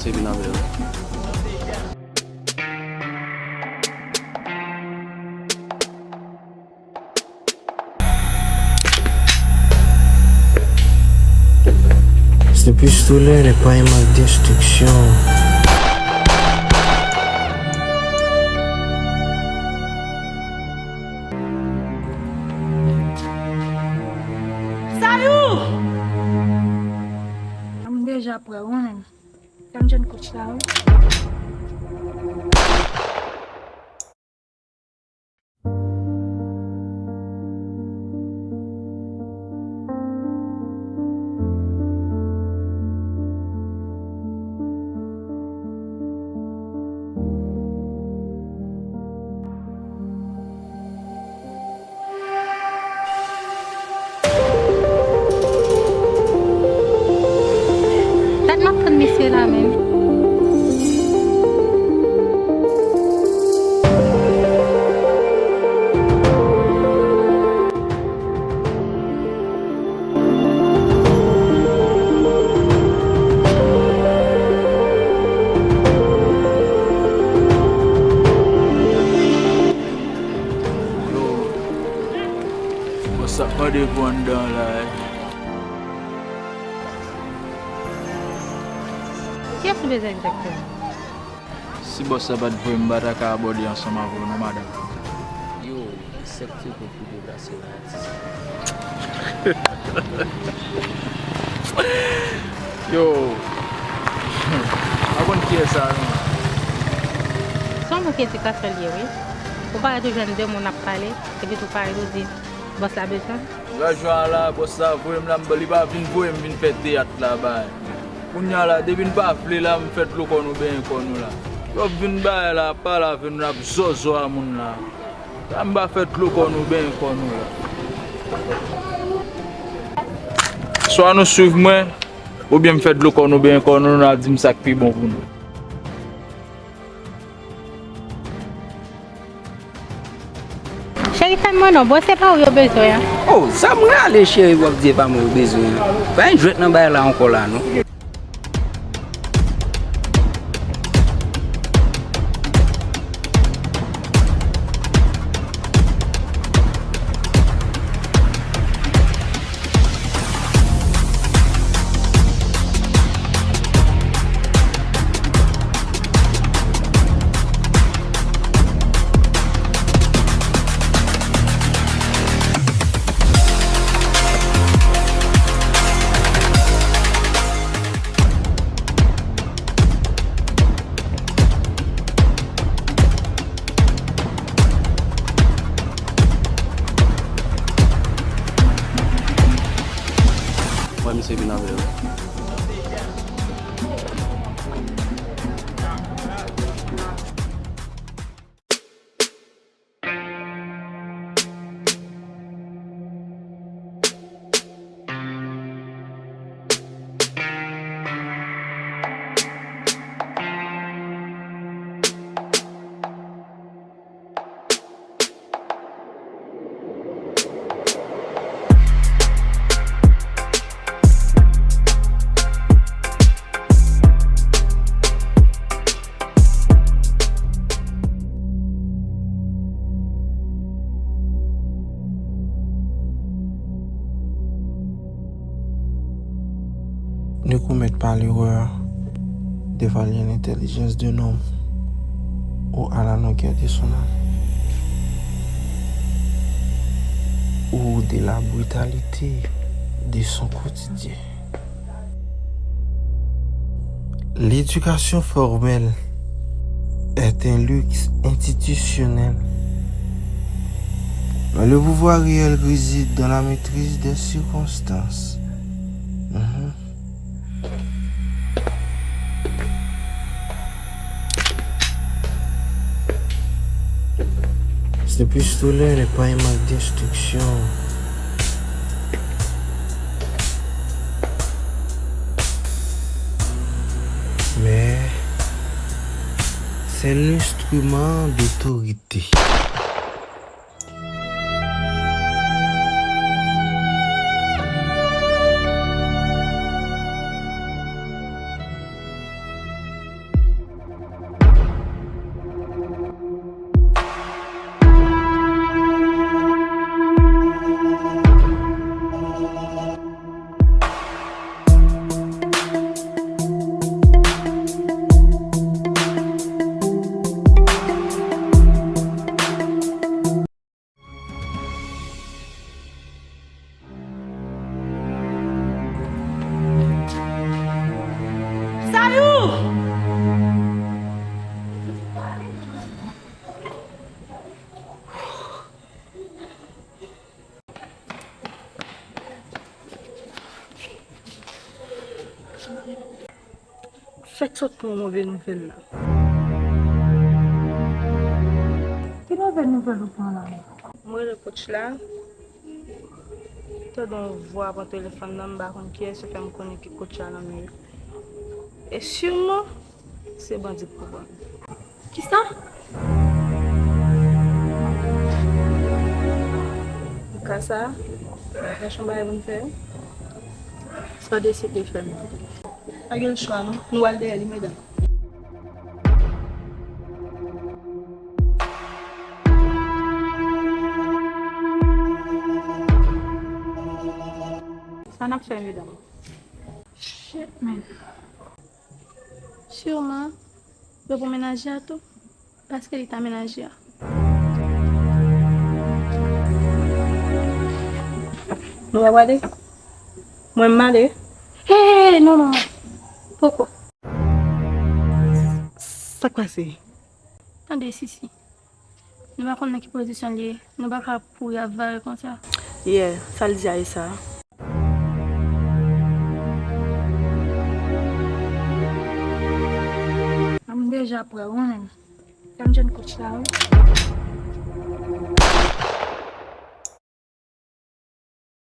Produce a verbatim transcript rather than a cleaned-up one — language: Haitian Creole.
Se vin avè l. Ce pistolet n'est pas une marque d'instruction. Sayou! M deja prè, wi, menm. Tann jwenn coach la, wi. Dat m ap tann mesye la menm. Yo, bòs ap mande pou anndan la, eh. Kiyès ou bezwen egzakteman? Si bòs la pa t voye m, m pa ta ka abòde ansanm avè w non, madanm. Yo, sèk segonn pou deplase la. Yo, m pa konn kiyès sa non. Se yon mank edikasyon l ye, wi. Ou parèt ou jwenn de moun ap pale, epi tou parèt ou di, bòs la bezwen m. Lajwa a la, bòs la voye m la, m, li pa vin voye m vin fè teyat la, bay. Kounye a la, depi n pa vle la, m fè dlo kò nou benyen kò nou la. Yo ap vin bay la, ap pale avè nou, n ap zòzò a moun la. La m pa fè dlo kò nou benyen kò nou la. Swa nou swiv mwen, oubyen m fè dlo kò nou benyen kò nou, nou a di m sa k pi bon pou nou. Cheri, fè m wè non, bon, se pa ou yo bezwen an. Oh, sa m rale, cheri, w ap di e pa mwen yo bezwen an. Pa gen jwèt nan bagay la ankò la, non. Wè misye vin avè l. Ne commettent pas l'erreur d'évaluer l'intelligence d'un homme ou à la longueur de son âge ou de la brutalité de son quotidien. L'éducation formelle est un luxe institutionnel dont le pouvoir réel réside dans la maîtrise des circonstances. Mhm. Ce pistolet n'est pas une marque d'instruction. Mais c'est un instrument d'autorité. Sa k sot pran move nouvèl la? Ki move nouvèl ou pran la? Mwen rele coach la. Tande yon vwa pran telefòn nan, m pa konn kiyès, yo fè m konnen ke coach la nan men yo. E siman, se bandi k pran. Kisa? Nan ka sa, nou pa chanje bagay pou n fè. Sa w deside fè m. Pa gen chwa non. Nou al dèyè li, medam. Sa n ap fè, medam? Shit, man. Siman, yo pran menajè a tou, paske li ta menajè a. Nou pa prale? Mwen m ale. Hey, non, non, non. Poko. Sa k pase? Tande, Sisi. Nou pa konn nan ki pozisyon l ye. Nou pa ka kouri ap vare konsa. Yeah, sa l di a e sa. M deja prè, wi, menm. Fè m jwenn coach la, wi.